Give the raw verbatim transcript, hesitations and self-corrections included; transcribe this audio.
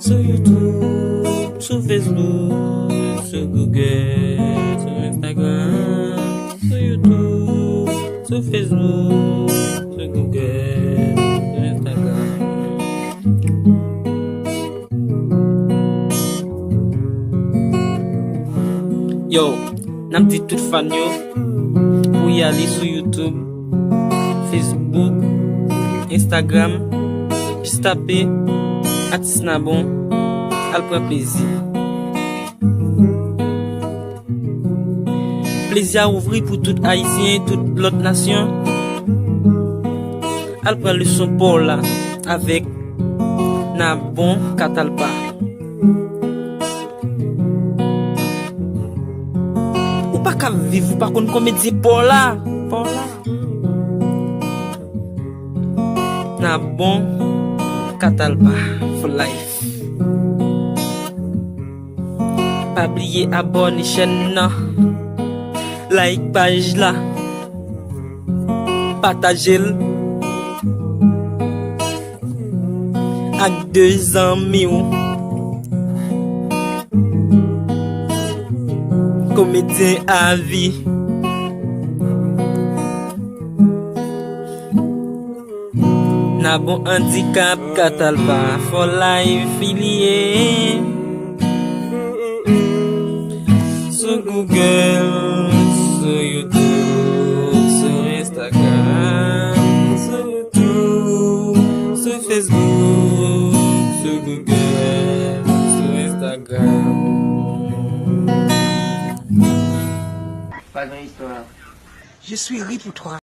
Sou YouTube, sou Facebook, sou Google, sou Instagram, sou YouTube, sou Facebook, sou Google, sou Instagram. Yo, n ap di tout fan yo pou y ale sou YouTube, Facebook, Instagram, jis tape Atis Nabon, al pran plezi. Plezi a ouvri pou tout Ayisyen, tout lòt nasyon. Al pran leson pa w la avèk Nabon Katalpa. Ou pa ka viv, ou pa konn komedyen pa w la. Pa w la. Nabon Katalpa for life. Pa bliye abòne chèn nan, like paj la, pataje l ak de zanmi w. Komedyen avi. Nabon Andikap Katalpa for life li ye. Sou Google, sou YouTube, sou Instagram, sou YouTube, sou Facebook, sou Google, sou Instagram. Pa gen istwa. Je suis ri pour toi.